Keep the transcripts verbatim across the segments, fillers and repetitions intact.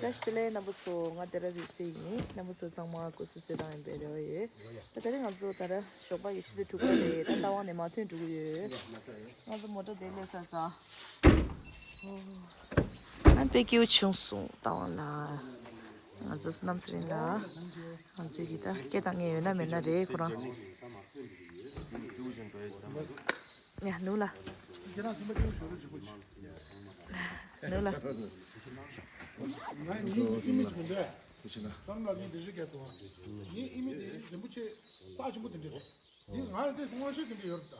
བཀྲ་ཤིས་བདེ་ལེགས་རྣམ་པ་ཚོ། ང་དེ་ར་རུས་སེ་ཡིན། རྣམ་པ་ཚོ་ཚང་མ་སྐུ་གཟུགས་གསལ་ཐང་ཡིན་པའི་རེ་བ་ཡོད། ད་ད་རེས་ང་ཚོ་ད་ར་ཞོགས་པ་ཡི་ཆུ་ཚོད་དྲུག་པ་རེད། ད་རྟ་དབང་ནས་མར་ཐོན་འགྲོ་གི་ཡོད། ང་ཚོ་མོ་ཊ་དེ་སླེབས་ཚར་སོང་། ཨ་དཔེ་སྐྱིད་པོ་བྱུང་སོང་རྟ་དབང་ལ། ང་ཚོ་བསོད་ནམས་ཚེ་རིང་ལགས། ང་ཚོའི་གི་ད་སྐད་བཏང་མཁན་ཡོད་ན་མེད་ན་རེད་ཁོ་རང་། ཡ་ནུ་ལ། ཁྱེད་རང་སེམས་པ་སྐྱིད་པོ་བྱོས་རོགས་བྱེད་དགོས་ཆེ། ནུ་ལ། ང་ཡིན་ཨི་མེ་ཇི་མི་འདུག་བསམ་ལ་ངས་འདི་ཞིག་སྐད་ཐོག་ཡིན་ཨི་མེ་དེ་རིན་པོ་ཆེ་རྩ་ཆེན་པོ་དེ་འདྲ་རེད། འདི་ང་ལ་དེ་སྔོན་ཤེས་དེ་འདྲ་ཡོད་རེད་ད།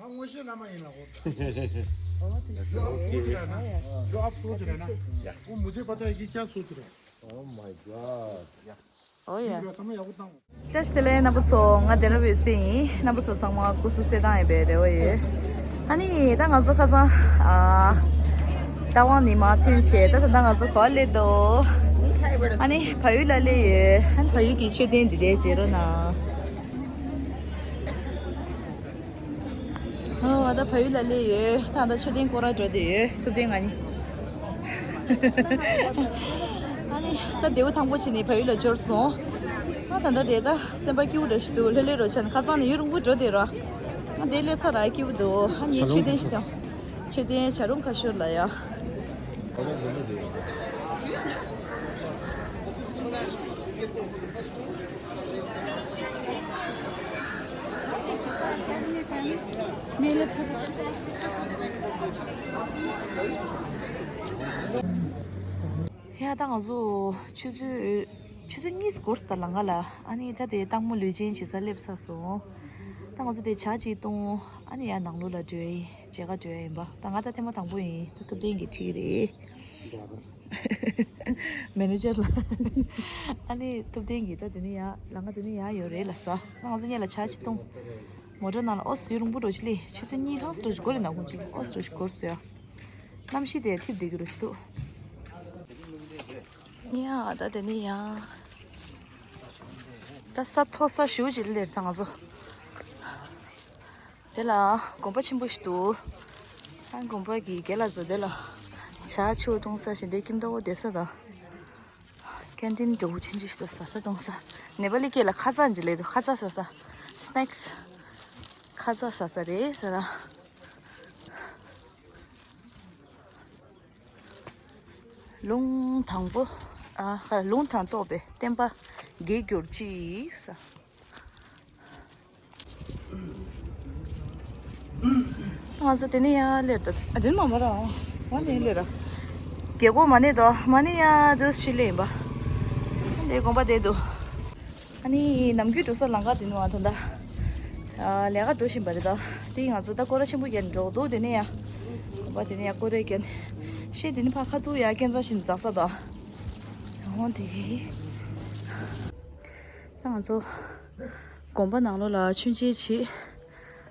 ང་སྔོན་ཤེས་བླ་མ་ཡིན་ལ་འོ་ད། ཨོ་དེ་ཞིག་རེད། ཨོ་ཨ་ཕོ་དེ་རེད་ན། ཨོ་མུ་ཇེ་པ་ཏ་ཡི་ཀྱ་སུ་དེ་རེད། Oh my god. ཨོ་ཡ། བཀྲ་ཤིས་བདེ་ལེགས་རྣམ་པ་ཚོ། ང་དེ་ར་བའི་སེ་ཡིན། རྣམ་པ་ཚོ་ཚང་མ་སྐུ་གཟུགས་གསལ་ཐང་ཡིན་པའི་རེ་བ་ཡོད། ཨ་ནི་ད་ང་ཚོ་ཁ་སང་ཨ་རྟ་དབང་ནས་མར་ཐོན་བྱས། ད་ད་ལྟ་ང་ཚོ་ག་པར་སླེབས་འདུག་ཨ་ནི་བལ་ཡུལ་ལ་སླེབས་ཡོད། ཨ་ནི་བལ་ཡུལ་གྱི་མཆོད་རྟེན་འདི་འདྲ་མཇལ་རོགས་གནང་། ཨ་ད་བལ་ཡུལ་ལ་སླེབས་ཡོད། ད་ལྟ་མཆོད་རྟེན་སྐོར་ར་འགྲོ་བསྡད་ཡོད། ཐུབ་བསྟན་ང་གཉིས། ཨ་ནི་ད་ལྡེའུ་ཐང་པོ་བྱས་ནས་བལ་ཡུལ་ལ་འབྱོར་སོང་། ཨ་ད་ལྟ་དེ་ད་སེམས་པ་སྐྱིད་པོ་འདྲ་ཞིག་འདུག་ལྷོད་ལྷོད་རོགས་བྱས་ནས་ཁ་སང་ནས་ཡུན་རིང་པོ་འགྲོ་བསྡད་ར། ཨ་དེ་སླེབས་ཚར་ར་སྐྱིད་པོ་འདུག་ཨ་ནི་མཆོད་རྟེན་ཞིག་དང་། མཆོད་རྟེན་བྱ་རུང་ཁ་ཤོར་ལ་ཡ། ཡ་ད་ང་ཚོ་ཆུ་ཚོད་ཆུ་ཚོད་གཉིས་འགོར་སོང་ད་ལམ་ཁ་ལ། ཨ་ནི་ད་དེ་སྟག་མོ་ལུས་སྦྱིན་བྱེད་ས་སླེབས་ཚར་སོང་། ད་ང་ཚོ་དེ་ཇ་གཅིག་བཏུང་། ཨ་ནི་ཡར་ནང་ལོགས་ལ་འགྲོ་ཡིན། མཇལ་ཁ་འགྲོ་ཡ་ཡིན་པ། ད་ང་ད་ཐེངས་མ་དང་པོ་ཡིན། ད་ཐུབ་བསྟན་གྱིས་ཁྲིད་རེད། མེ་ནེ་ཇར་ལ། ཨ་ནི་ཐུབ་བསྟན་གྱིས་ད་དེ་ནས་ཡར་ལམ་ཁ་དེ་ནས་ཡར་ཡོད་རེད་ལབ་ས། ད་ང་ཚོ་སྔོན་ལ་ཇ་གཅིག་བཏུང་། མོ་ཊ་ནང་ལ་ཨོ་ཟུར་རིང་པོ་འགྲོ་ཅི་ལས་ཆུ་ཚོད་གཉིས་ལྷག་འགྲོ་ཅི་འགོར་རེད། ན་ཀུན་ཅིག་ཨོ་ཟུར་འགྲོ་ཅི་འགོར་ཟེར་ཡ། གནམ་གཤིས་དེ་ཐིབས་བསྡད་ཀྱི་རེད་ཤི་འདུག་ཡ་ད་དེ་ནས་ཡ། ད་ས་མཐོ་ས་ཞེ་པོ་ཅིག་སླེབས་ད་ང་ཚོ། དེ་ལ་དགོན་པ་ཆེན་པོ་ཞིག་འདུག་ཨ་དགོན་པ་གི་དགེ་ལགས་ཚོ་དེ་ལ་ཇ་ཆུ་བཏུང་ས་ཞིག་འདི་ཁྱིམ་ཐོག་བསྡད་ས་དང་། ཀན་ཊིན་འདྲ་བོ་ཆུང་ཆུང་ཞིག་འདུག་ཟ་ས་བཏུང་ས། ནེ་པ་ལི་སྐད་ལ་ཁ་ཙ་ཅིག་ལབ་འདུག་ཁ་ཙ་ཟ་ས། སི་ནེག་སི། ཁ་ཙ་ཟ་ས་རེད་ཟེར་ར། ལུང་དང་པོ། ཨ་ཁ་ལུང་དང་རྟོགས་པའི་བསྟན་པ་རྒྱས་གྱུར་ཅིག་ཟེར། ང་ཚོ་དེ་ནས་ཡར་སླེབས་དང་། ཨ་དེ་ནས་མར་མར་ར། མར་ནས་སླེབས་ར། རྒྱལ་སྒོ་མ་ནས་དོ་མ་ནས་ཡར་དུ་ཕྱིན་སླེབས་ཡིན་པ། དེ་དགོན་པ་དེ་འདུག་ཨ་ནི་ནམ་རྒྱུན་འགྲོ་ས་ལམ་ཁ་དེ་ནས་ད་ལྟ་ལས་ཀ་འགྲོ་བཞིན་པ་རེད་ད། དེ་ང་ཚོ་ད་སྐོར་ར་ཆེན་པོ་བརྒྱབ་ནས་འགྲོ་འདུག་དེ་ནས་ཡར་དགོན་པ་དེ་ནས་ཡར་སྐོར་ར་བརྒྱབ་ནས་ཤེས། དེ་ནས་ཕར་ཁ་ཐུག་ཡར་སྐས་འཛེག་བཞིན་འཛེག་ས་དང་། འོ་དེ། ད་ང་ཚོ་དགོན་པ་ནང་ལོགས་ལ་མཆོད་མཇལ་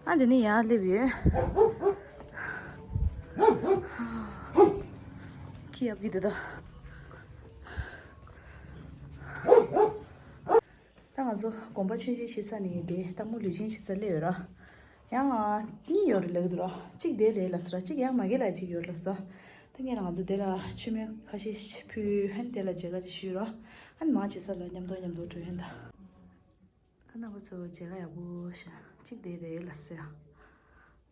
བྱེད། ཨ་འདི་ནས་ཡར་སླེབས་ཡོད། ཁྱི་ཡབ་ཀྱི་འདུག་ད། ད་ང་ཚོ་དགོན་པ་མཆོད་མཇལ་བྱེད་ས་ནས་དེ་སྟག་མོ་ལུས་སྦྱིན་བྱེད་ས་སླེབས་ཡོད་ར། ཡང་གཉིས་ཡོད་རེད་ལབ་ཀྱི་འདུག་ར། གཅིག་དེ་རེད་ལབ་ས་ར། གཅིག་ཡང་མ་གི་ལ་གཅིག་ཡོད་ལབ་ས། ད་ངས་ང་ཚོ་དེ་ལ་མཆོད་མེ་ཁ་ཤས་ཕུལ། ཧན་དེ་ལ་མཇལ་ཁ་ཅིག་ཞུས་ར། ཧན་མ་བྱེད་ས་ལ་མཉམ་དུ་མཉམ་དུ་འགྲོ་ཡོད་ད། ཨ་རྣམ་པ་ཚོ་མཇལ་ཁ་ཡག་པོ་ཤ་གཅིག་དེ་རེད་ལབ་ས་ཡ།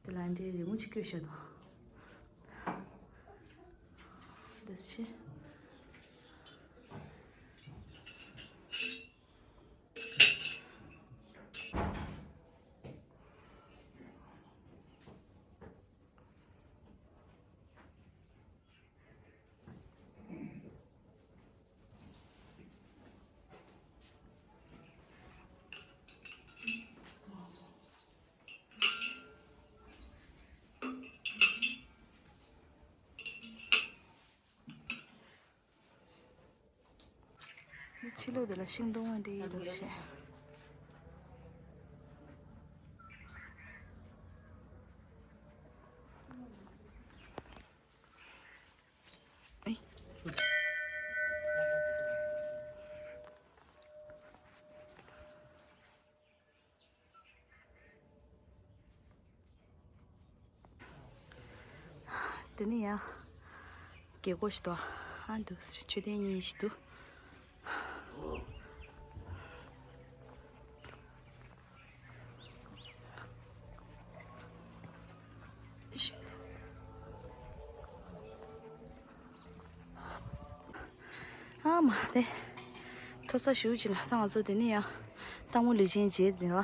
དེ་ལ་འདྲའི་རི་མོ་ཅིག་བཀོད་བཞག་འདུག་འདི་ཕྱི། ཕྱི་ལོགས་དེ་ལ་ཤིང་སྡོང་བ་འདྲ་ཡོད་རེད་ཤག་དེ་ནས་ཡང་རྒྱལ་སྒོ་ཞིག་འདུག་ཨ་འདུག་ཟེར། མཆོད་རྟེན་གཉིས་ཤིག་འདུག་ཨ་མ་དེ། མཐོ་ས་ཞེ་པོ་ཅིག་ལ། ད་ང་ཚོ་དེ་ནས་ཡང་སྟག་མོ་ལུས་སྦྱིན་མཇལ་དེ་ལ།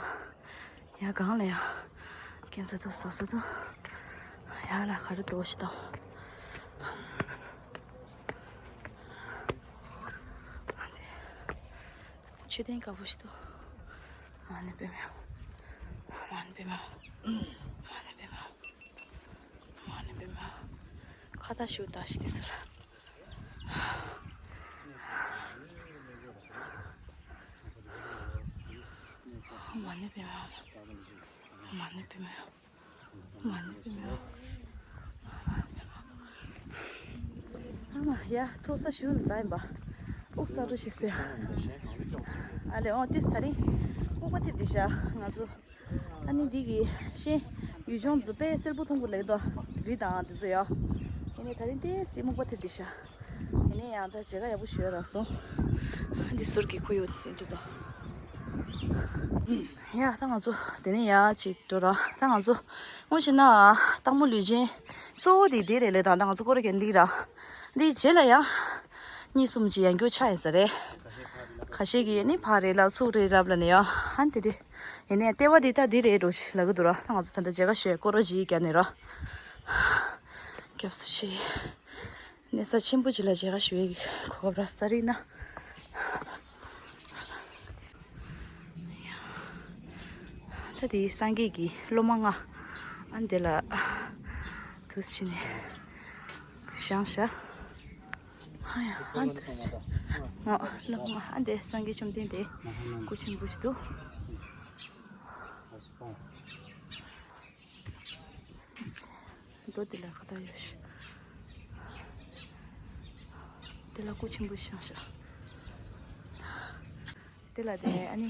ཡང་སྒང་ལ་ཡང་སྐྱིད་ས་འདུག་ཟ་ས་འདུག་ཡར་ལ་ག་རེ་འདུག་ཞིག་དང་། མཆོད་རྟེན་དཀར་པོ་ཞིག་འདུག་མ་ཎི་པདྨེ། མ་ཎི་པདྨེ། མ་ཎི་པདྨེ། མ་ཎི་པདྨེ། ཁ་བཏགས་ཞིག་བཏགས་ཤིག་དེ་ཚོ་ལ། མ་ཎི་པདྨེ། མ་ཎི་པདྨེ། མ་ཎི་པདྨེ། ཨ་མ་ཡ། མཐོ་ས་ཞེ་པོ་ལ་འཛེགས་ཡིན་པ། དབུགས་ས་རུ་ཞིག་ཟེར། ཨ་ལེ་ཨོ་ཏིས་ད་རིང་སྨུག་པ་ཐེབས་བསྡད་ཤག་ང་ཚོ། ཨ་ནི་འདི་གི་ཤེས་ཡུལ་ལྗོངས་ཚོ་དཔེ་གསལ་པོ་མཐོང་གི་ལེགས་དོ། རི་དང་དེ་ཚོ་ཡོད། ཡིན་ནའི་ད་རིང་ཏོག་ཙམ་སྨུག་པ་ཐེབས་བསྡད་ཤག་ཡིན་ནའི་ཡང་ད་མཇལ་ཁ་ཡག་པོ་ཞུ་ཡ་རག་སོང་། ཨ་འདི་ཟུར་གྱི་ཁོར་ཡུག་དེ་ཟིན་འདྲ་དང་། ཡ་ད་ང་ཚོ་དེ་ནས་ཡར་ཅིག་འགྲོ་ར། ད་ང་ཚོ་སྔོན་ཆད་ན་སྟག་མོ་ལུས་སྦྱིན་གཙོ་བོ་དེ་དེ་རེད་ལེ། ད་ད་ང་ཚོ་སྐོར་ར་གན་འདི་ར། འདི་རྗེས་ལ་ཡང་གཉིས་གསུམ་ཅིག་ཡང་འགྱུར་ཆགས་ཡིན་ས་རེད། ཁ་ཤས་ཀྱིས་ནི་ཕར་རེད་ལབ་ཚུར་རེད་ལབ་ལ་ནི་ཡ། ཧན་དེ་རེད། ཡིན་ནའི་ལྟེ་བ་འདི་ད་འདི་རེད་འགྲོ་ཞིག་ལབ་གི་འདུག་ར། ད་ང་ཚོ་ད་ལྟ་མཇལ་ཁ་ཞུ་ཡ་སྐོར་ར་ཞིག་བརྒྱབ་ནས་ར། སྐྱབས་སུ་མཆི། གནས་ས་ཆེན་པོ་ཅིག་ལ་མཇལ་ཁ་ཞུ་ཡས་ཀྱི་གོ་སྐབས་རག་སོང་ད་རིང་ན། ད་དེ་སངས་རྒྱས་ཀྱི་སློབ་མ་ལྔ་ཨ་འདི་ལ་དུས་ཕྱིན་ནས་བཞེངས་ཤག་ཨ་ཡ་ཨ་དུས་ཕྱིན་ང་སློབ་མ་ཨ་འདི་སངས་རྒྱས་བཅོམ་ལྡན་འདས་སྐུ་ཆེན་པོ་ཞིག་འདུག་རྡོ་འདི་ལ་ཁ་བཏགས་ཡོད་ཤག་འདི་ལ་སྐུ་ཆེན་པོ་བཞེངས་ཤག་འདི་ལ་དེ་ཨ་ནི་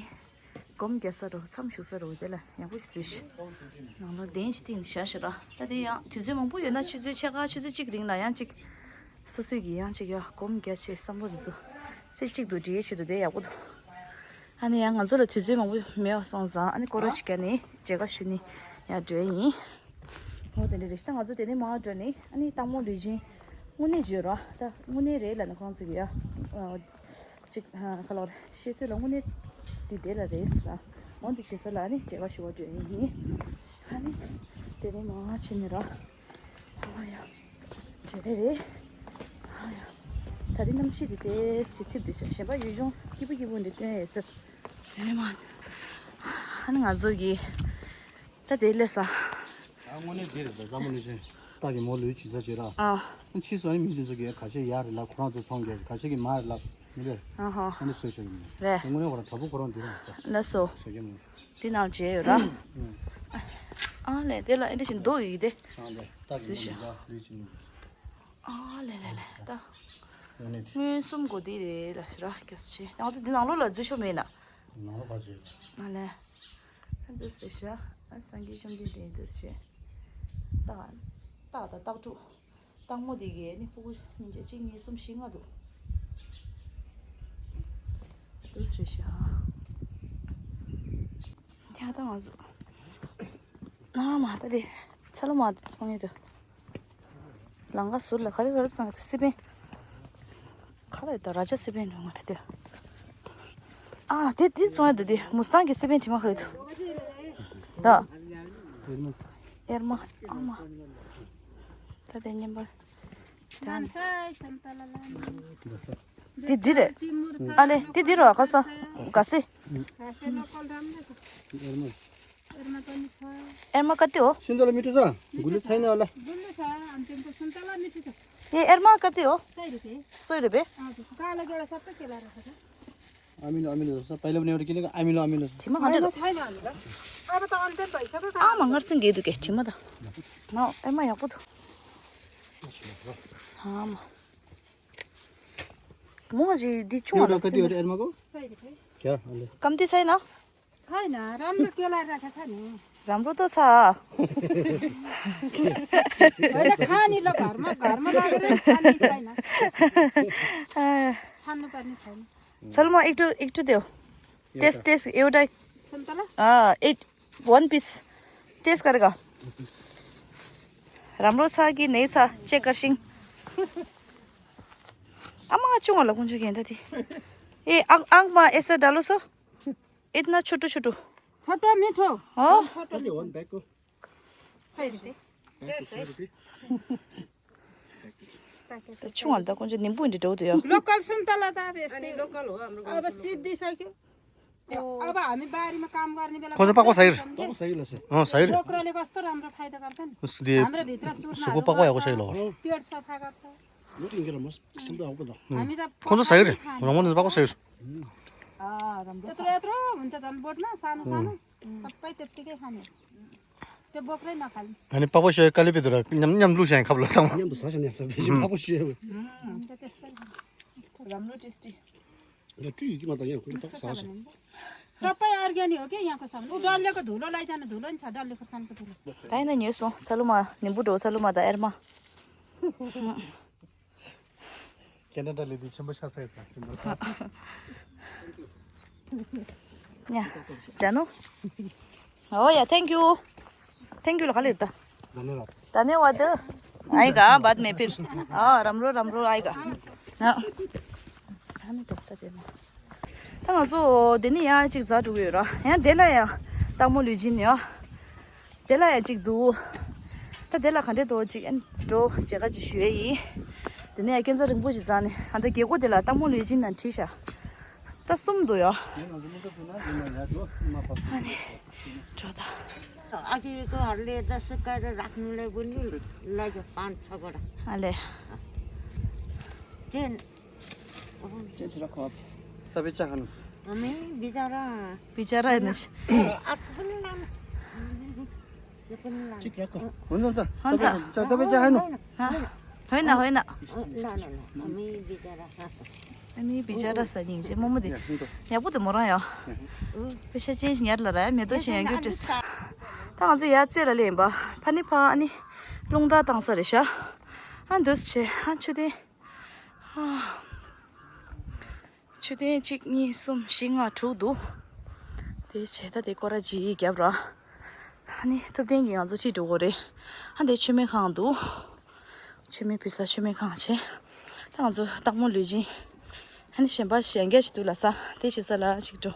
སྒོམ་རྒྱག་ས་རུ་མཚམས་བཞུགས་ས་རུ་དེ་ལ་ཡག་པོ་ཞིག་བཟོས་ཤག་ནང་ལོགས་གདན་ཞིག་བཏིང་བཞག་ཤག་ར། ད་དེ་ཡང་དུས་ཚོད་མང་པོ་ཡོད་ན་ཆུ་ཚོད་ཕྱེད་ཀ་ཆུ་ཚོད་གཅིག་རིང་ལ་ཡང་གཅིག་སོ་སོའི་གི་ཡང་གཅིག་ཡ་སྒོམ་རྒྱག་ཆེད་བསམ་བློ་འདི་ཚོ་རྩེ་གཅིག་ཏུ་སྒྲིལ་ཆེད་དུ་དེ་ཡག་པོ་འདུག་ཨ་ནི་ཡང་ང་ཚོ་ལ་དུས་ཚོད་མང་པོ་མེད་པ་སོང་ཙང་ཨ་ནི་སྐོར་ར་ཞིག་བརྒྱབ་ནས་མཇལ་ཁ་ཞུ་ནི་ཡར་འགྲོ་ཡ་ཡིན། འོ་དེ་འདྲ་རེད། ད་ང་ཚོ་དེ་ནས་མར་འགྲོ་ནས་ཨ་ནི་སྟག་མོ་ལུས་སྦྱིན་དངོས་གནས་བརྗོད་ར། ད་དངོས་གནས་རེད་ལབ་ན་ཁོང་ཚོ་གི་ཡ་ཅིག་ཁ་ལོར་ཤེས་ཚོད་ལ་དངོས་གནས་འདི་དེ་ལ་རེད་ཟེར་ར། འོ་འདི་བྱེད་ས་ལ་ཨ་ནི་མཇལ་ཁ་ཞུ་བ་འགྲོ་ཡ་ཡིན། ཨ་ནི་དེ་ནས་མར་ཕྱིན་ནས་ར། ཨ་ཡ། བྱེད་རེ་རེད། ཨ་ཡ། ད་རིང་གནམ་གཤིས་འདི་ཏོག་ཙམ་ཐིབས་འདུག་ཤག་གཞན་པ་ཡུལ་ལྗོངས་སྐྱིད་པོ་སྐྱིད་པོ་འདི་སྟོན་ཡས་ཟེར། དེ་ནས་མར། ཨ་ནི་ང་ཚོ་གི་ད་དེ་སླེབས་ས། ད་དངོས་གནས་འདི་རེད་ད། སྟག་མོ་ལུས་སྦྱིན། སྟག་གི་མོ་ལུས་སྦྱིན་ས་བྱེད་ར། ཨ། ཕྱིས་སུ་ཨ་ནི་མི་འདི་ཚོ་གིས་ཁ་ཤས་ཡར་རེད་ལབ། ཁོ་རང་ཚོ་ཚོང་རྒྱག་ཁ་ཤས་ཀྱིས་མར་རེད་ལབ། མི་འདིར། ཨ་ཧ། ཨ་ནི་སོས་ཤོར་གི་མིན། རེད། དངོས་གནས་ཁོ་རང་དྲ་འབུ་ཁོ་རང་འདི་རང་ད། ལགས་སོ། བཟོ་རྒྱུ་མིན། འདི་ནང་མཇལ་ཡོད་ར། ཨ་ལས་དེ་ལ་ཨེ་འདྲ་ཞིག་འདུག་ཡིག་དེ། ཨ་ལས་སྟག་གི་མོ་ལུས་སྦྱིན། ཨ་ལས་ལས་ལས་ད། དངོས་གནས་དེ། མངོན་སུམ་སྒོ་འདི་རེད་ལ་ཟེར་ར། སྐྱབས་ཆེ། ང་ཚོ་འདི་ནང་ལོགས་ལ་འཛུལ་ཆོག་མེད་ན། ནང་ལོགས་ཕར་འཛུལ། ཨ་ལས། ཨ་འདུག་ཟེར་ཤག་ཨ་སངས་རྒྱས་བཅོམ་ལྡན་འདས་འདུག་ཟེར། སྟག་སྟག་དང་སྟག་ཕྲུག་སྟག་མོ་དེ་གའི་ནི་ཕྲུ་གུ་སྙིང་རྗེ་གཅིག་གཉིས་གསུམ་བཞི་ལྔ་འདུག་འདུག་ཟེར་ཤག་ཡ་ད་ང་ཚོ་ཨ་མ་ད་དེ་ཚ་ལོ་མ་དེ་ཚོང་ཡོད་དོ། ལང་ཀ་ཟུར་ལ་ག་རེ་ག་རེ་བཙོང་གི་འདུག་སི་པན། ག་རེ་ད་ར་ཇ་སི་པན་འགྲོ་ང་རེད་དེ། ཨ་དེ་དེ་བཙོང་ཡ་འདུག་དེ་མུ་སི་ཏང་གི་སི་པན་དྲི་མ་ག་རེ་འདུག་ད། ཨེར་མ་ཨ་མ། ད་དེ་ཉན་པ། དེ་འདི་རེད། ཨ་ལེ་དེ་འདི་རོ་ཁ་ས། ག་སེ། ཨེར་མ་ག་ཏེ་འོ། སུན་ཏ་ལ་མི་ཁྲུ་ས། གུ་ལུ་ཚའི་ན་ལ། ཡེ་ཨེར་མ་ག་ཏེ་འོ། སོའི་རེད་པས། ཨ་མི་ལོ་ཨ་མི་ལོ་ས་པའི་ལབ་ནས་འོ་རེ་ཀི་ནི་ཨ་མི་ལོ་ཨ་མི་ལོ། དྲི་མ་ག་འདྲ་འདུག་ཨ་མ་ངར་སེང་གེ་འདུག་གས་དྲི་མ་ད། ང་ཨེར་མ་ཡག་པོ་འདུག་ཨ་མ། མོ་ཞིག་འདི་ཆུང་བ་ལ་སེང་གེ། ཨེར་མ་གོ། ཀམ་ཏི་སའི་ན། छैन, राम्रो केला राखेको छ नि। राम्रो त छ। होइन, खानेलाई घरमा, घरमा लगेर नि छान्ने छैन। छान्नुपर्ने छैन। चल, म एक टु, एक टु देऊ। टेस्ट, टेस्ट, एउटा। सुन्तला? अँ, एट, वान पिस। टेस्ट गरेर। राम्रो छ कि नै छ, चेक गर्छौँ। आमा, चुङाला कुन चाहिँ खेन्दा थिए? ए, आङ, आङमा यसो डालो सो। यत्न छोटो छोटो। छोटो मिठो। हो? छोटो कति हो नि ब्यागको? सय रुपियाँ। ब्यागको सय रुपियाँ। त छुवाल त कुन चाहिँ निम्बु इन्डी डौ त यो। लोकल सुन्तला त अब यस्तै अनि हो। लोकल हो हाम्रो अब गाउँको लोकल। सिद्धिसक्यो। अब हामी बारीमा काम गर्ने बेला खोज पाएको सही। पाएको सही रहेछ। अँ, सही रे। बोक्राले कस्तो राम्रो फाइदा गर्छ नि। उसले हाम्रो भित्र चुर्माहरू सुको पाएको आएको सही मर्छ, ल। पेट सफा गर्छ। Not in Gelamus, simple आएको त। हामी त खोज सही रे। पकाएर खाने। रमन पाएको सही। अँ, राम्रो छ। यत्रो यत्रो हुन्छ झन् बोटमा सानो सानो। सबै त्यत्तिकै खाने। त्यो बोक्रै नखाने। अनि पाएको सही काले पिदुरा न्याम न्याम लुस्याङ खप्लो छ। ཉམས་སུ་ཟ་ཞིང་ཡག་ས་བེ་ཞིག་ཕ་པོ་ཤི་ཡོད། ཨ། ད་དེ་སེ་རམ་ལོ་ཏེས་ཏི། ཡ་ཀྲུའུ་ཡི་གི་མ་ད་ཡང་ཁོ་ཚོ་ཕ་པོ་ཟ་ཞིང་། सबै अर्ग्यानिक हो के यहाँको सामान। ऊ डल्लेको धुलो लैजाने धुलो नि छ, डल्ले खोर्सानीको धुलो। ताइन नि सो, चलो म निम्बु ढो, चलो म द एरमा। क्यानाडाले दिइ छिम्बो सासै छ, छिम्बो। न्या, जानु? हो या, thank you। Thank you ल खालि त। धन्यवाद। धन्यवाद। आएगा बाद में फिर। अँ, राम्रो, राम्रो आएगा। अँ। खानु त त देन। ད་ང་ཚོ་དེ་ནས་ཡང་གཅིག་འཛེགས་འགྲོ་གི་ཡོད་ར། ཡང་དེ་ལ་ཡང་སྟག་མོ་ལུས་སྦྱིན་ཡོད། དེ་ལ་ཡང་གཅིག་འདུག་ད་དེ་ལ་ག་འདྲས་འདུག་གཅིག་ཨན་འགྲོ་མཇལ་ཁ་ཅིག་ཞུ་ཡས་ཡིན། དེ་ནས་ཡང་སྐས་འཛེག་རིང་པོ་ཞིག་འཛེགས་ནས་ཨ་ད་རྒྱལ་སྒོ་དེ་ལ་སྟག་མོ་ལུས་སྦྱིན་ནང་བྲིས་ཤག་ད་གསུམ་འདུག་ཡོད། ཨ་ནི་འགྲོ་ད། अघिकोहरूले त सुकाएर राख्नुलाई पनि लैजाओ पाँच छ गोडा। अले। चाहिँ चाहिँ राख। तपाईँ चिया खानुहोस्। हामी बिचरा। बिचरा हेर्नुहोस्। अर्को पनि लानु। यो पनि लानु। ठिक राख। हुन्छ, हुन्छ। हुन्छ। तपाईँ, तपाईँ चिया खानु। होइन, होइन। होइन, होइन। अँ, ल, ल, ल। हामी बिचरा। अनि बिचरा छ नि चाहिँ मोमो दे। यहाँ, हुन्छ। यहाँ पो त म र यहाँ। अँ। पैसा चेन्ज यहाँ ल र, मेरो त यहाँ क्यु टेस्ट। ད་ང་ཚོ་ཡར་རྩེ་ལ་སླེབས་པ། ཕ་ནི་ཕ་ཨ་ནི་རླུང་རྟ་བཏང་ས་རེད་ཤག་ཨ་འདུག་བྱས། ཨ་མཆོད་རྟེན། ཨ། མཆོད་རྟེན་གཅིག་གཉིས་གསུམ་བཞི་ལྔ་དྲུག་འདུག་དེ་བྱས་ད་དེ་སྐོར་ར་ཅིག་བརྒྱབ་ར། ཨ་ནི་ཐུབ་བསྟན་གྱིས་ང་ཚོ་ཅིག་འགྲོ་དགོས་རེད། ཨ་འདི་མཆོད་མེ་ཁང་འདུག་མཆོད་མེ་ཕུལ་ས་མཆོད་མེ་ཁང་བྱས། ད་ང་ཚོ་སྟག་མོ་ལུས་སྦྱིན། ཨ་ནི་གཞན་པ་གཞན་སྐད་ཅིག་འདུག་ལབ་ས་དེ་བྱེད་ས་ལ་ཅིག་འགྲོ།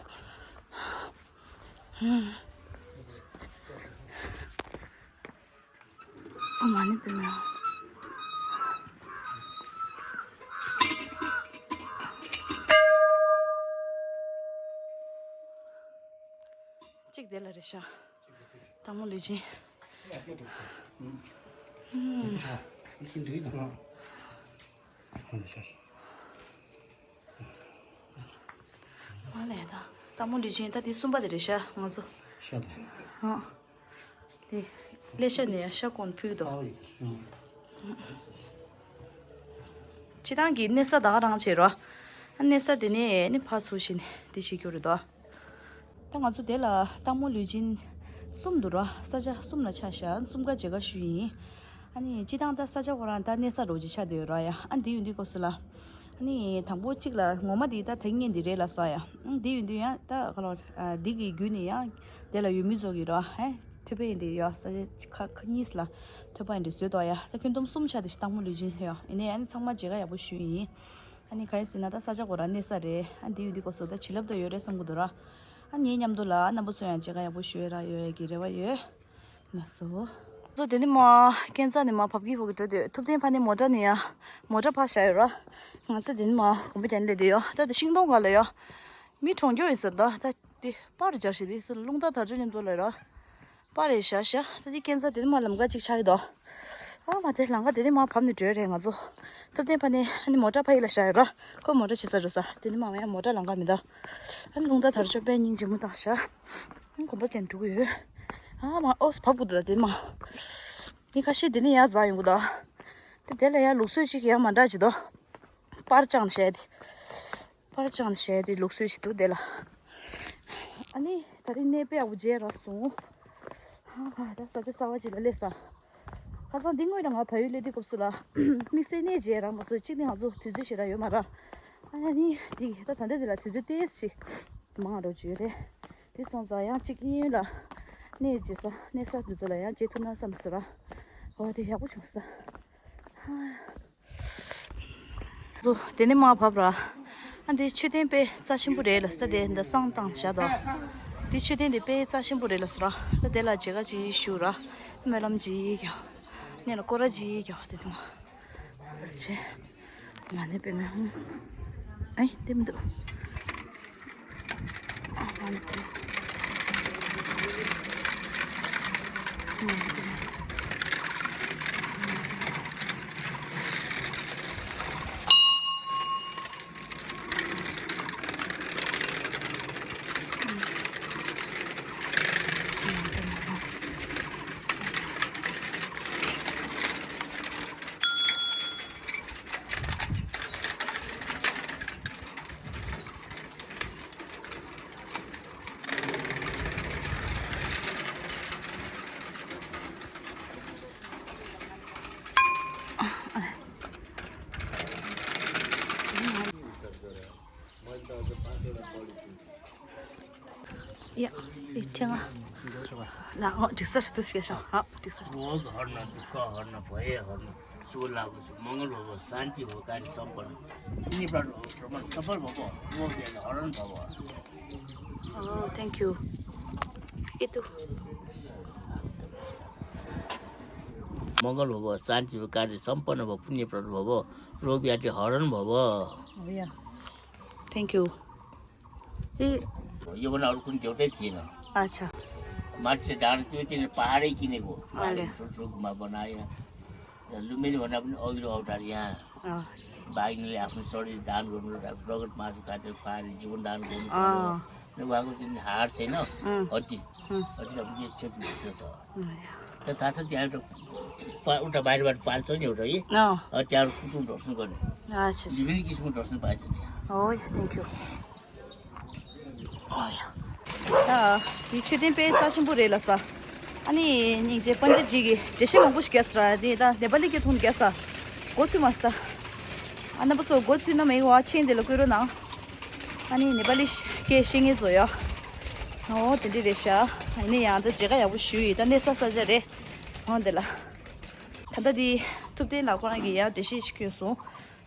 ཨ་མ་ནི་པི་མེ། གཅིག་དེ་ལ་རེད་ཤག་སྟག་མོ་ལུས་སྦྱིན། ཨ་ལས་ད། སྟག་མོ་ལུས་སྦྱིན་ད་དེ་གསུམ་པ་དེ་རེད་ཤག་ང་ཚོ། ཤ་དང་། ཨ། དེ། ལེ་ཤ་ནས་ཤ་ཀོན་ཕུལ་དོ། སྤྱི་བཏང་གི་གནས་ས་ད་ག་རང་བྱེད་རོ། ཨ་གནས་ས་དེ་ནས་ནི་ཕར་ཚུར་ཕྱིན་ནས་དེ་བྱེད་རྒྱུ་རེད་དོ། ད་ང་ཚོ་དེ་ལ་སྟག་མོ་ལུས་སྦྱིན་གསུམ་འདུག་རོ། ས་ཆ་གསུམ་ལ་ཆ་བཞག་གསུམ་ཀ་མཇལ་ཁ་ཞུས་ཡིན། ཨ་ནི་སྤྱི་བཏང་ད་ས་ཆ་ཁོ་རང་ད་གནས་ས་རོ་ཅིག་ཆགས་བསྡད་ཡོད་ར་ཡ། ཨ་འདི་ཡོད་འདི་སྐབས་སུ་ལ། ཨ་ནི་དང་པོ་གཅིག་ལ་ངོ་མ་འདི་ད་ཐེངས་ངན་འདི་རེད་ལ་ས་ཡ། ཨ་འདི་ཡོད་འདི་ཡང་ད་ག་ལོ། ཨ་འདི་གི་བརྒྱུད་ནས་ཡང་དེ་ལ་ཡོད་མི་ཚོ་གི་རོ། ཨེ་ཐོད་པ་ཡིན་འདི་ཡོད་ས་ཆ་ཁ་ཁ་གཉིས་ལ་ཐོད་པ་ཡིན་འདི་བཟོས་དོ་ཡ། ད་ཁྱོན་བསྡོམས་གསུམ་ཆགས་འདི་ཞིག་སྟག་མོ་ལུས་སྦྱིན་ཡོད། ཡིན་ནའི་ཨ་ནི་ཚང་མ་མཇལ་ཁ་ཡག་པོ་ཞུས་ཡིན། ཨ་ནི་ག་རེ་ཟེར་ན་ད་ས་ཆ་ཁོ་རང་གནས་ས་རེད། ཨ་འདི་ཡོད་འདི་སྐབས་སུ་ད་བྱིན་རླབས་ད་ཡོད་རེད་བསམ་གི་འདུག་ར། ཨ་ངའི་མཉམ་དུ་ལ་རྣམ་པ་ཚོ་ཡང་མཇལ་ཁ་ཡག་པོ་ཞུ་ཡས་རག་ཡོད་ཡ་གི་རེ་བ་ཡོད། ལགས་སོ། ལགས་སོ། དེ་ནི་མ་སྐས་འཛེག་ནས་མ་བབས་ཀྱི་ཧོ་གི་འགྲོ་དུས་ཐུབ་བསྟན་ཕ་ནི་མོ་ཊ་ནས་ཡ། མོ་ཊ་ཕར་བཞག་ཡོད་ར། ང་ཚོ་དེ་ནི་མ་གོམ་པ་རྒྱག་ནས་སླེབས་བསྡད་ཡོད། ད་དེ་ཤིང་སྡོང་སྒང་ལ་ཡོད། མི་གྲོངས་རྒྱུ་ཡིན་ཟེར། ད་ད་དེ་པར་སྦྱར་ཞིག་དེ་སུ་རླུང་རྟ་དར་ལྕོག་མཉམ་དུ་ལ་ཡོད་ར། པར་རེད་བཞག་བཞག་ད་དེ་སྐས་འཛེག་དེ་ནི་མ་ལམ་ཁ་ཅིག་ཆགས་ཡོད་དོ། ཨ་མ་དེ་ལམ་ཁ་དེ་ནི་མ་བབས་ནས་འགྲོ་ཡས་རེད་ང་ཚོ། ཐུབ་བསྟན་ཕ་ནི་ཨ་ནི་མོ་ཊ་ཕ་ཡི་ལ་བཞག་ཡོད་ར། ཁོ་མོ་ཊ་ཕྱི་ས་འགྲོ་ས་དེ་ནི་མ་ཡང་མོ་ཊ་ལམ་ཁ་མི་འདུག་ཨ་ནི་རླུང་རྟ་དར་ལྕོག་དཔེ་སྙིང་རྗེ་མོ་བཏང་བཞག་ཨ་ནི་གོམ་པ་རྒྱག་འགྲོ་གི་ཡོད། ཨ་མ་ཨོ་སི་བབས་དགོས་འདུག་ད་དེ་མ། མི་ཁ་ཤས་དེ་ནས་ཡར་འཛེག་ཡོང་གི་འདུག་དེ་དེ་ལ་ཡང་ལུགས་སྲོལ་ཅིག་ཡང་མ་འདྲ་ཅིག་འདུག་པར་བཅངས་བྱས་ཏེ། པར་བཅངས་བྱས་ཏེ་ལུགས་སྲོལ་ཞིག་འདུག་དེ་ལ། ཨ་ནི་ད་རིང་གནས་དཔེ་ཡག་པོ་མཇལ་རག་སོང་། ཧ་ཧ། ད་ས་ཆ་གསར་པ་ཅིག་ལ་སླེབས་ས། ཁ་སང་འདི་སྔོན་ལ་ང་བལ་ཡུལ་སླེབས་དུས་སྐབས་སུ་ལ་དམིགས་བསལ་གནས་མཇལ་རག་མ་སོང་། གཅིག་ནི་ང་ཚོ་དུས་ཚོད་ཞེ་དྲག་ཡོད་མ་རེད། ཨ་ནི་འདི་ད་ད་ལྟ་འདི་ལ་དུས་ཚོད་ཏོག་ཙམ་ཅིག་མང་རོགས་བྱོས་རེད། དེ་སོང་ཙང་ཡང་གཅིག་གཡས་གཡོན་ལ་གནས་མཇལ་ས་གནས་ས་འདི་ཚོ་ལ་ཡང་མཇལ་ཐུབ་ན་བསམ་ཟེར་ར། འོ་དེ་ཡག་པོ་བྱུང་སོང་ད། ཚོ་དེ་ནས་མར་བབས་ར། ཨ་འདི་མཆོད་རྟེན་དཔེ་རྩ་ཆེན་པོ་རེད་ལ་ས། དེ་འདི་བསང་བཏང་བཞག་དོ། འདི་མཆོད་རྟེན་དེ་དཔེ་རྩ་ཆེན་པོ་རེད་ལ་ས་ར། ད་དེ་ལ་མཇལ་ཁ་ཅིག་ཞུ་ར། སྨོན་ལམ་ཅིག་རྒྱོབ། གནས་ལ་སྐོར་ར་ཅིག་རྒྱོབ། དེ་ནས་མར་ས་ཆེ། མ་ནི་དཔེ་མེད་ཧུམ། ཨེ་དེ་མི་འདུག་ཡ། ཨེ་ཁྲེང་ང་། ལ་འོ་འགྲིག་ས་རེད་འདུག་ཤེས་ཤོག་ཨ་འགྲིག་ས་རེད། रोग हरन, दुख हरन, भय हरन, शुभ लाभ होस्, मङ्गल होस्, शान्ति होस्, कार्य सम्पन्न, पुण्य प्राप्त होस्, भ्रमण सफल भव, रोग व्याधि हरण भव। Oh, thank you. यी तु। मङ्गल भव, शान्ति भव, कार्य सम्पन्न भव, पुण्य प्राप्त भव, रोग व्याधि हरण भव। Oh, yeah. Thank you. ए। यो पनि अरू कुनै देउतै थिएन। अच्छा। मान्छे डाँडा थियो, त्यसले पहाडै किनेको। अँ, ले। पहाडै छुक छुकमा बनायो। लुम्बिनी भन्दा पनि अघिल्लो अवतार यहाँ। अँ। बाघले आफ्नो शरीर दान गर्नु र रगत मासु खाएर खुवाएर जीवन दान गर्नु अँ। पर्यो। अनि उहाँको जुन हाड छैन, अँ। हड्डी, अँ। हड्डी अब के क्षतिभित्र छ। अँ। त थाहा छ त्यहाँ एउटा पा-, एउटा बाहिरबाट पाल्छ नि एउटा है। अँ। अँ, त्यहाँ कुकुर ढोस्नु गर्ने। अच्छा, अच्छा। विभिन्न किसिमको ढोस्नु पाइन्छ त्यहाँ। हो, thank you। ད་དེ་མཆོད་རྟེན་དཔེ་རྩ་ཆེན་པོ་རེད་ལ་ས། ཨ་ནི་སྙིང་རྗེ་པཎ་ཌི་ཏ་ཇི་གི་འགྲེལ་བཤད་མང་པོ་ཞིག་རྒྱབ་ས་ར། དེ་ད་ནེ་པ་ལི་སྐད་ཐོག་ནས་རྒྱབ་ས། མགོ་ཚོས་མ་ས། ཨ་རྣམ་པ་ཚོ་མགོ་ཚོས་ན་མེད་པ་མཆན་དེ་ལ་བཀོད་རོགས་གནང་། ཨ་ནི་ནེ་པ་ལི་སྐད་ཤེས་མཁན་ཚོ་ཡ། ཨོ་དེ་འདྲ་རེད་ཤག་ཨ་ནི་ཡང་ད་མཇལ་ཁ་ཡག་པོ་ཞུས་ཡིན། ད་གནས་ས་ས་ཆ་རེད། ཨོ་དེ་ལ། ད་ལྟ་དེ་ཐུབ་བསྟན་ལགས་ཁོ་རང་གིས་ཡང་འགྲེལ་བཤད་ཅིག་བསྐྱོན་སོང་།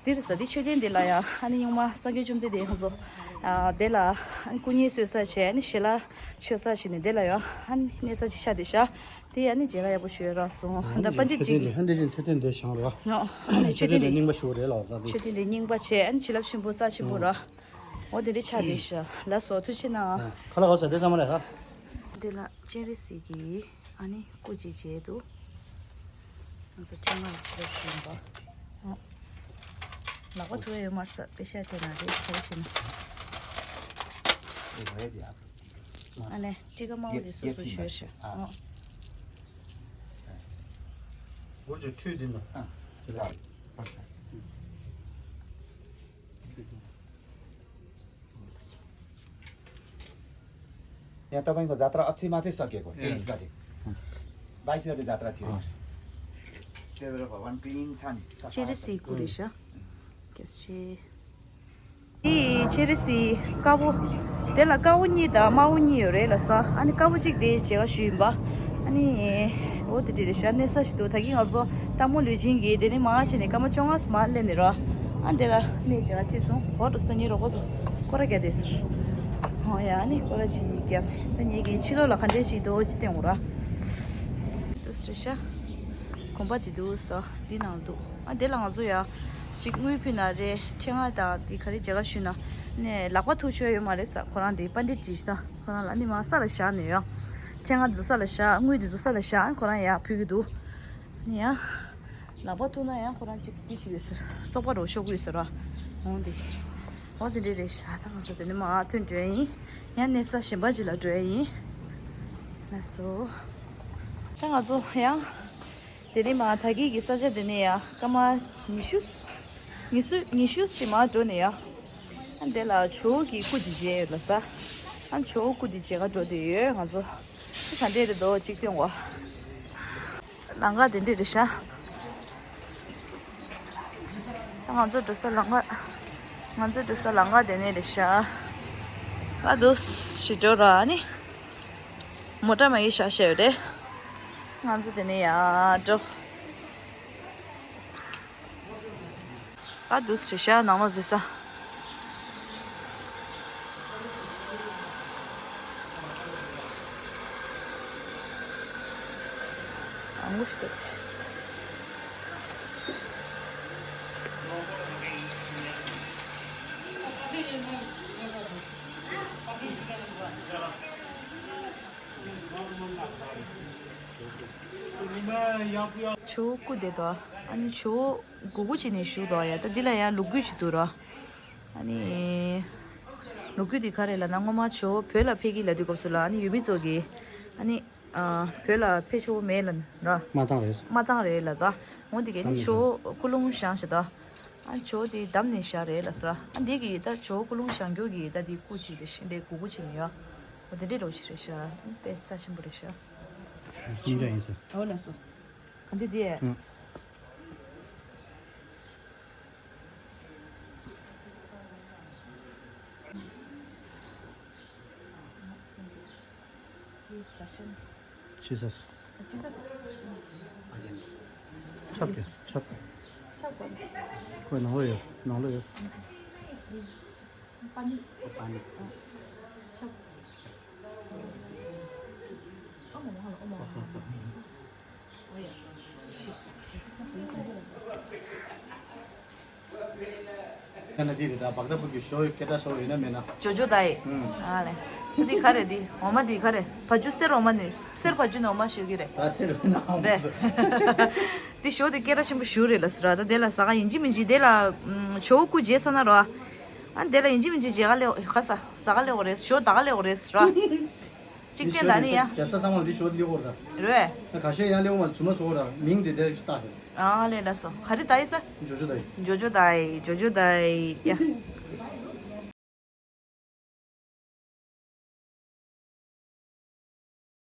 འདིར་ས་འདི་མཆོད་རྟེན་འདི་ལ་ཡང་ཨ་ནི་སྔོན་མ་སངས་རྒྱས་བཅོམ་ལྡན་འདས་ཁོང་ཚོ་ཨ་དེ་ལ་ཨ་ནི་སྐུ་ཉིད་གསོལ་ས་བྱས། ཨ་ནི་ཞལ་ལག་མཆོད་ས་བྱས་ནས་དེ་ལ་ཡང་ཨ་ནི་གནས་ས་ཅིག་ཤར་བསྡད་ཤག་དེ་ཨ་ནི་མཇལ་ཁ་ཡག་པོ་ཞུ་ཡ་རག་སོང་། ཨ་ད་པཎ་ཌི་ཏ་ཇི་གི་ཧན་དེ་བཞིན་མཆོད་རྟེན་འདི་བཞེངས་རོགས། ཨ་ཨ་ནི་མཆོད་རྟེན་འདི་རྙིང་པ་ཞིག་རེད་ལ་ད་འདི། མཆོད་རྟེན་འདི་རྙིང་པ་བྱས། ཨ་ནི་བྱིན་རླབས་ཆེན་པོ་རྩ་ཆེན་པོ་ར། འོ་དེ་འདྲ་ཆགས་བསྡད་ཤག་ལགས་སོ་ཐུགས་རྗེ་ཆེ་གནང་། ཁ་ལག་འོ་ཟེར་དེ་ཚང་མ་རེད་ཧ། འདི་ལ་སྤྱན་རས་གཟིགས་ཀྱི་ཨ་ནི་སྐུ་ཅིག་མཇལ་འདུག་ང་ཚོ་ཕྲེང་བ་ལ་ཕྱི་རབས་ཞུ་ཡིན་པ། ཨོ། ལག་པ་ཐུག་ཡ་ཡོད་མ་རེད་ས། དཔེ་ཤ་ཅན་ན་རེད་ཁ་བ་ཤི་ན། ཨ་ནི་ཅི་ག་མའོ་དེ་སོ་སོ་ཞུ་ཤ། ཨོ། ཨོ། ཅི་ལ། यहाँ तपाईँको जात्रा अझै मात्रै सकेको, तेइस गते। बाइस गते जात्रा थियो। त्यही भएर भगवान प्रिन्स छ नि। སྤྱན་རས་གཟིགས་སྐུ་རེད་ཤག་སྤྱན་རས་གཟིགས། འདི་སྤྱན་རས་གཟིགས་དཀར་པོ། དེ་ལ་དཀར་པོ་གཉིས་དང་དམར་པོ་གཉིས་ཡོད་རེད་ལ་ས། ཨ་ནི་དཀར་པོ་གཅིག་དེ་མཇལ་ཁ་ཞུས་ཡིན་པ། ཨ་ནི། འོ་དེ་འདྲ་རེད་ཤག་གནས་ས་ཞིག་འདུག་ད་གིན་ང་ཚོ་སྟག་མོ་ལུས་སྦྱིན་གྱིས་དེ་ནས་མར་ཕྱིན་ནས་སྐར་མ་བཅོ་ལྔ་ཙམ་མར་སླེབས་ནས་ར། ཨ་འདི་ལ་གནས་མཇལ་ཁ་ཁྲིད་སོང་། གོ་འགྲོ་ས་ངའི་རོགས་པ་ཚོ་སྐོར་ར་རྒྱག་བསྡད་ཟེར། ཧོ་ཡ་ཨ་ནི་སྐོར་ར་ཅིག་རྒྱབ་ནས་ད་ངེད་ཀྱིས་ཕྱི་ལོགས་ལ་ག་འདྲས་ཞིག་འདུག་ཅིག་བསྟན་འོང་ར། འདུག་སེ་རེད་ཤག་གོམ་པ་འདི་འདུག་ས་འདི་ནང་འདུག་ཨ་དེ་ལ་ང་ཚོ་ཡ་གཅིག་དངུལ་ཕུལ་ན་རེད། ཕྲེང་བ་དང་འདི་ག་རེ་མཇལ་ཁ་ཞུས་ན་ནས་ལག་པ་ཐུག་ཆོག་ཡོད་མ་རེད་ས། ཁོ་རང་འདི་པཎ་ཌི་ཏ་ཇི་ཞིག་ད། ཁོ་རང་ལ་ནི་མ་ས་ལ་བཞག་ནས་ཡ། ཕྲེང་བ་འདུག་ས་ལ་བཞག་དངུལ་འདི་འདུག་ས་ལ་བཞག་ཁོ་རང་ཡ་ཕུལ་གི་འདུག་ནི་ཡ། ལག་པ་ཐུག་ན་ཡང་ཁོ་རང་གཅིག་ཏི་ཞིག་ཡོད་ཟེར། བཙོག་པ་རོ་ཤོག་གུ་ཡོད་ཟེར་བ། འོང་དེ། འོ་དེ་འདྲས་རེད་ཤག་ད་ང་ཚོ་དེ་ནས་མར་ཐོན་འགྲོ་ཡ་ཡིན། ཡང་གནས་ས་གཞན་པ་ཅིག་ལ་འགྲོ་ཡ་ཡིན། ལགས་སོ། ད་ང་ཚོ་ཡང་། དེ་ནས་མར་ད་གིན་གྱི་ས་ཆ་དེ་ནས་ཡ་སྐར་མ་ཉི་ཤུ། ཉི་ཤུ་ཉི་ཤུ་ཞིག་མར་འགྲོ་ནས་ཡ། ཨ་འདི་ལ་ཇོ་བོ་གི་སྐུ་ཅིག་མཇལ་ཡོད་ལ་ས། ཨ་ཇོ་བོ་སྐུ་དེ་མཇལ་ཁ་འགྲོ་བསྡད་ཡོད་ང་ཚོ། ད་འདྲས་རེད་འདུག་གཅིག་སྟོན་གོ། ལམ་ཁ་དེ་འདྲས་རེད་ཤག་ད་ང་ཚོ་འགྲོ་ས་ལམ་ཁ། ང་ཚོ་འགྲོ་ས་ལམ་ཁ་དེ་ནས་རེད་ཤག་ཨ་འདུག་ཞེ་དྲག་ར་ཨ་ནི། མོ་ཊ་མ་ཡིན་ཤག་བཤད་ཡོད་རེད། ང་ཚོ་དེ་ནས་ཡར་འགྲོ། ཨ་འདུག་ཞེ་ཤག་ནང་ལོགས་འཛུལ་ས། ཨ་ངུ་ཤི་ཏོ། ཇོ་བོ་སྐུ་དེ་དང་ཨ་ནི་ཇོ་བོ་སྒུར་སྒུར་བྱས་ནས་བཞུགས་འདུག་ཡ། ད་འདི་ལ་ཡང་ལོ་རྒྱུས་ཅིག་འདུག་ར། ཨ་ནི་ལོ་རྒྱུས་དེ་ག་རེ་ལབ་ན་སྔོན་མ་ཇོ་བོ་བོད་ལ་ཕེབས་ཀྱི་ལབ་དུས་སྐབས་སུ་ལ་ཨ་ནི་ཡུལ་མི་ཚོ་གིས་ཨ་ནི་ཨ་བོད་ལ་ཕེབས་ཆོག་མེད་ལབ་ར། མ་བཏང་རེད། མ་བཏང་རེད་ལབ་ད། འོ་འདི་གས་ནི་ཇོ་བོ་སྐུ་རླུང་བཞེངས་ཤག་ད། ཨ་ཇོ་བོ་དེ་བསྡམས་ནས་བཞག་རེད་ལབ་སོང་། ཨ་འདི་གི་ད་ཇོ་བོ་སྐུ་རླུང་བཞེངས་རྒྱུ་གི་ད་འདི་སྐུ་ཅིག་རེད་ཤག་འདི་སྒུར་སྒུར་བྱས་ནས་ཡོད། འོ་དེ་འདྲའི་རོ་ཅིག་རེད་ཤག་དཔེ་རྩ་ཆེན་པོ་རེད་ཤག་སུམ་བརྒྱ་ཡིན་ཟེར། འོ་ལགས་སོ། ཨ་འདི་དེ། ཨང་། ཕྱི་ས། ཕྱི་ས། ཁྱབ་ཀྱི་ཁྱབ། ཁྱབ་གོ། ཁོའི་ནང་ལོགས་ཡོད། ནང་ལོགས་ཡོད། པ་ནི། པ་ནི། ཁྱབ། ཨ་མ་མ་ལ་ཨ་མ་མ། ཁ་ན་དེ་རེད་ད། བག་ད་བུ་གི་ཞོ་སྐད་གྲགས་ཞོ་ཡོད་ན་མེད་ན། ཇོ་ཇོ་དཱི། ཨུམ། ཨ་ལེ། འདི་ག་རེ་འདི། འོ་མ་འདི་ག་རེ། བ་ཇུ་གསེར་འོ་མ་ནི། གསེར་བ་ཇུ་ནི་འོ་མ་ཞུ་གི་རེད། ད་གསེར་འོ་མ་ནི་འོ་མ་རེད། ཞུ། འདི་ཞོ་འདི་སྐད་གྲགས་ཆེན་པོ་ཞུ་རེད་ལ་ཟེར་ར། ད་དེ་ལ་ཟ་ག་ཡིན་གཅིག་མིན་གཅིག་དེ་ལ། ཨུམ། ཇོ་བོ་སྐུ་མཇལ་ས་ན་ར། ཨ་དེ་ལ་ཡིན་གཅིག་མིན་གཅིག་མཇལ་ག་ལེ་ག་ས་ཟ་ག་ལེ་འོ་རེད། ཞོ་ཟ་ག་ལེ་འོ་རེད་ཟེར་ར། གཅིག་བསྟན་ད་ནི་ཡ། རྒྱལ་ས་ཚང་མ་འདི་ཞོ་འདི་ལེགས་པོ་རེད་ད། རེད། ད་ཁ་ཤས་ཡང་ལེགས་པོ་མ་རེད། ཚུ་མ་ཚོ་ར་མིང་འདི་དེར་བཏགས་ཤག་ཨ་ལེ་ལགས་སོ། ག་རེ་ད་ཡིན་ས། ཇོ་ཇོ་དཱི། ཇོ་ཇོ་དཱི། ཇོ་ཇོ་དཱི་ཡ།